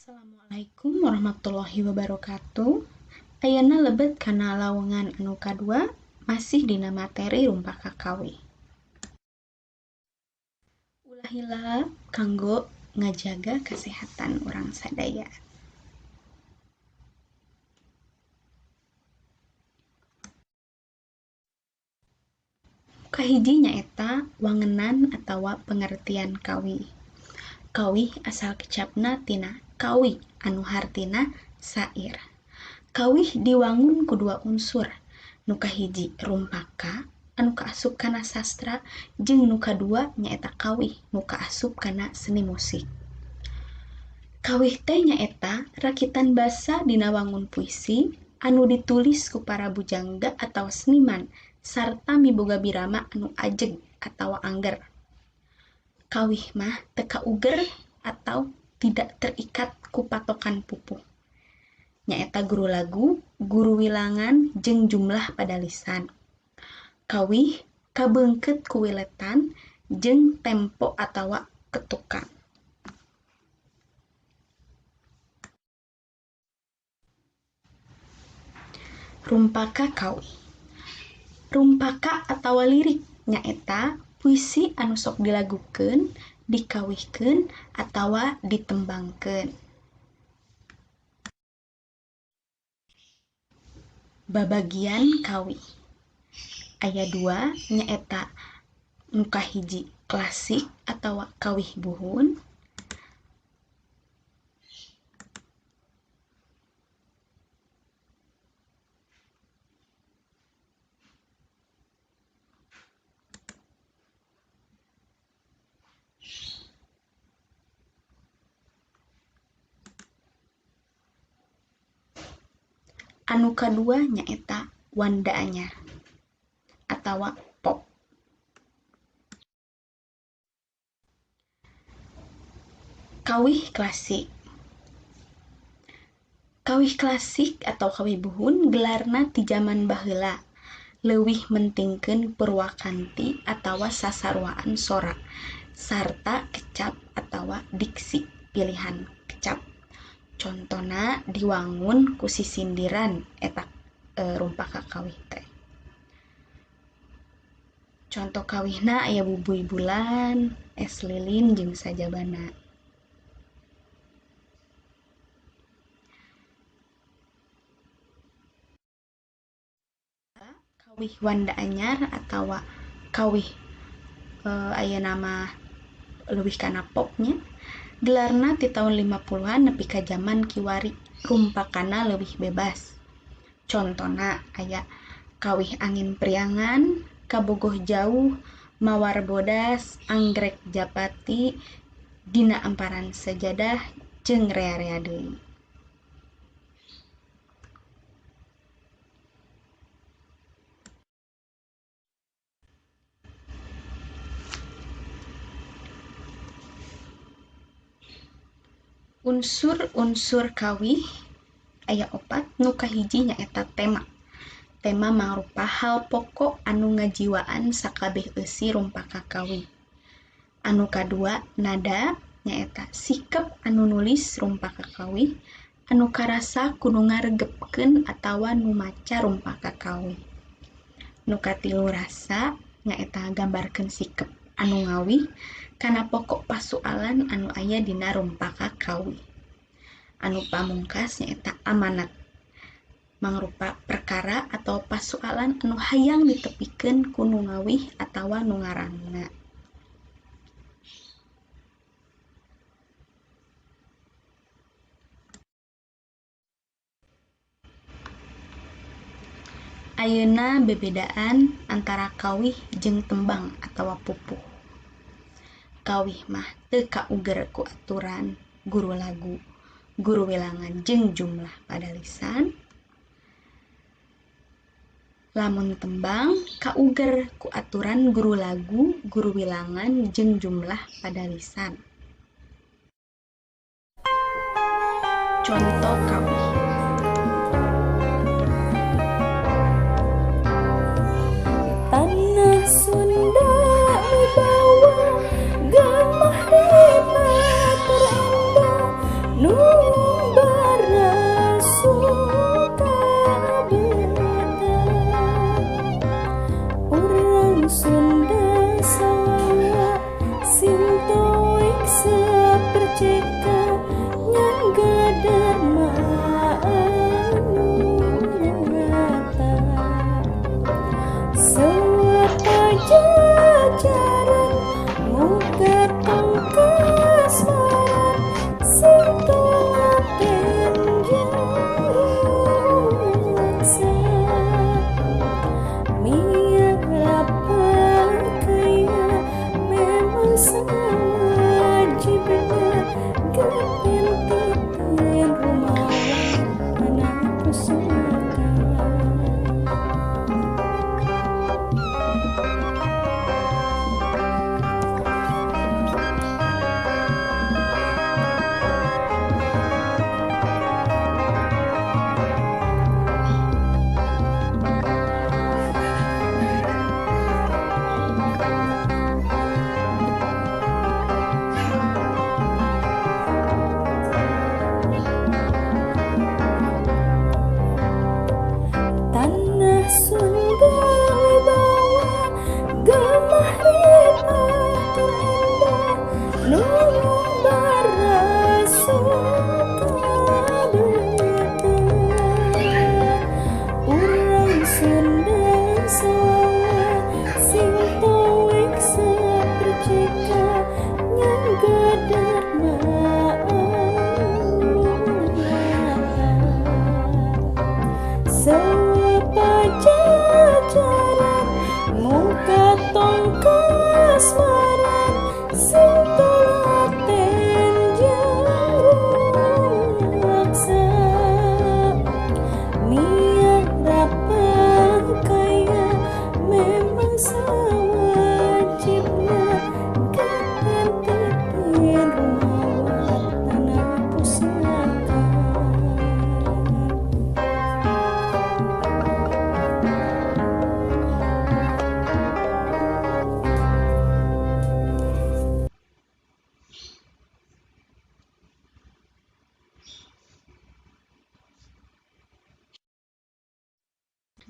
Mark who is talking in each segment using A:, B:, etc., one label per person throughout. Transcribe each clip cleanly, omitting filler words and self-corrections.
A: Assalamualaikum warahmatullahi wabarakatuh. Ayeuna lebet kana lawongan anu kadua, masih dina materi rumpaka kawih. Ulah hilap kanggo ngajaga kesehatan urang sadaya. Kahiji nyaeta wangenan atawa pengertian kawih. Kawih asal kecapna tina kawi anu hartina sair. Kawih diwangun ku dua unsur, nu kahiji rumpaka anu kaasup kana sastra jeung nu kadua nyaeta kawih nu kaasup kana seni musik. Kawih teh nyaeta rakitan basa dina wangun puisi anu ditulis ku para bujangga atawa seniman sarta miboga birama anu ajeg atawa angger. Kawih mah teu kauger atau tidak terikat ku patokan pupuh. Nyaeta guru lagu, guru wilangan, jeung jumlah padalisan. Kawih kabeungkeut ku wiletan jeung tempo atawa ketukan. Rumpaka kawih. Rumpaka atawa lirik nyaeta puisi anu sok dilagukeun, dikawihkeun, atawa ditembangkeun. Babagian kawih aya dua, nyaeta nu kahiji klasik atawa kawih buhun, anu kadua nyaeta wanda anyar atawa pop. Kawih klasik. Kawih klasik atau kawih buhun gelarna ti jaman baheula, leuwih mentingkeun purwakanti atawa sasaruaan sora sarta kecap atawa diksi pilihan kecap. Contona diwangun ku sisindiran eta rumpaka kawih teh. Contoh kawihna aya bubuy bulan, es lilin, jeung sajabana. Kawih wanda anyar atawa kawih aya nama leuwih kana popnya, gelarna ti tahun 50-an nepi ka jaman kiwari, rumpakana leuwih bebas. Contona aya kawih angin priangan, kabogoh jauh, mawar bodas, anggrek japati, dina amparan sajadah, jeung rea-rea deui. Unsur-unsur kawih aya opat, nu kahiji nyaeta tema. Tema mangrupa hal pokok anu ngajiwaan sakabeh eusi rumpaka kawih. Anu kadua nada nyaeta sikep anu nulis rumpaka kawih anu karasa ku nu ngaregepkeun atawa nu maca rumpaka kawih. Nu katilu rasa nyaeta gambarkeun sikep anu ngawih kana pokok pasualan anu aya dina rumpaka kawih. Anu pamungkas nyaeta amanat, mangrupa perkara atau pasualan anu hayang ditepikeun ku nu ngawih atawa nu ngarangna. Ayeuna bebedaan antara kawih jeung tembang atawa pupuh. Kawih mah teu kauger ku aturan guru lagu, guru wilangan, jeung jumlah padalisan. Lamun tembang kauger ku aturan guru lagu, guru wilangan, jeung jumlah padalisan. Contoh kawih.
B: Tanah Sunda wibawa, gemah ripah terendah, nu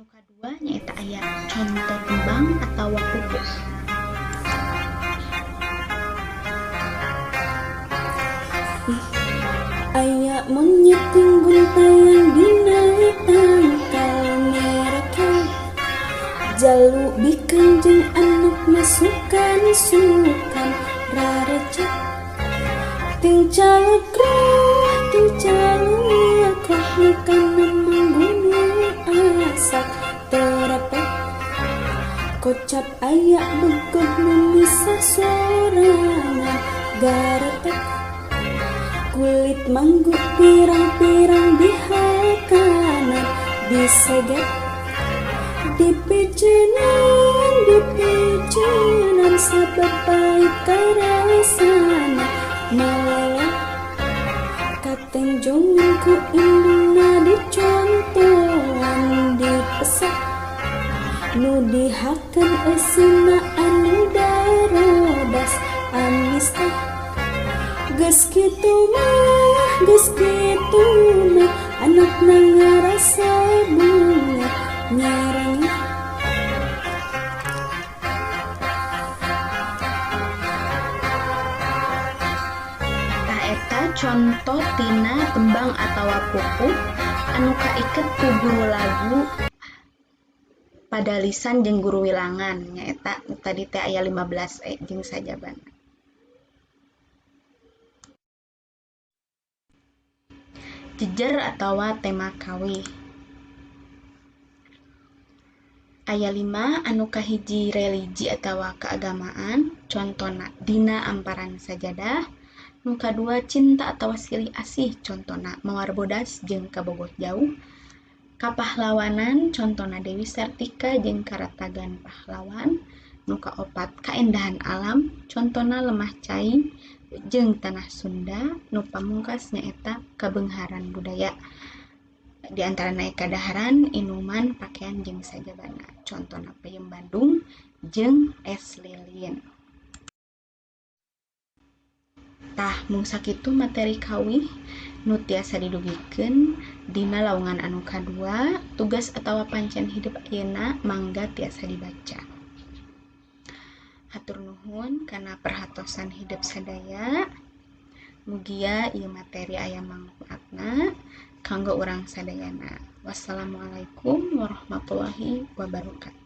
A: Anu kadua nyaeta aya conto tembang atawa pupuh.
B: Aya monyet tingguntayang dina tangkal mereka jalu bikang jeung anak masukan sukan rarecet ting calekroh kana manggunung asak terapet kocap aya begoh nu misah sorangan garetek kulit manggu pirang-pirang dihakanan diseget dipicenan sabab pait karasana maleleh katengjongan ku indungna dicontohan dipesak nu dihakan eusina anu darodas amis teh. Geus kitu mah anakna ngarasa bunga nyarengeh.
A: Tah eta conto tina tembang atawa pupuh anu kaiket ku guru lagu padalisan jeung guru wilangan nyaeta tadi teh aya 15 e jeung sajabana. Jejer atawa tema kawih. Aya 5 anu kahiji religi atawa keagamaan, contona dina amparan sajadah. Nu kadua cinta atawa silih asih, contona mawar bodas jeung kabogoh jauh. Kapahlawanan, contona Dewi Sartika jeung Karatagan pahlawan. Nu kaopat kaendahan alam, contona lemah cai jeung tanah Sunda. Nu pamungkas nyaeta kabeungharan budaya, di antarana kadaharan, inuman, pakaian jeung sajabana, contona peyem Bandung jeung es lilin. Tah mung sakitu materi kawih nu tiasa didugikeun dina laungan anu kadua. Tugas atawa pancen hidup ayeuna mangga tiasa dibaca. Hatur nuhun kana perhatosan hidup sadaya. Mugia ieu materi aya mangfaatna kanggo urang sadayana. Wassalamualaikum warahmatullahi wabarakatuh.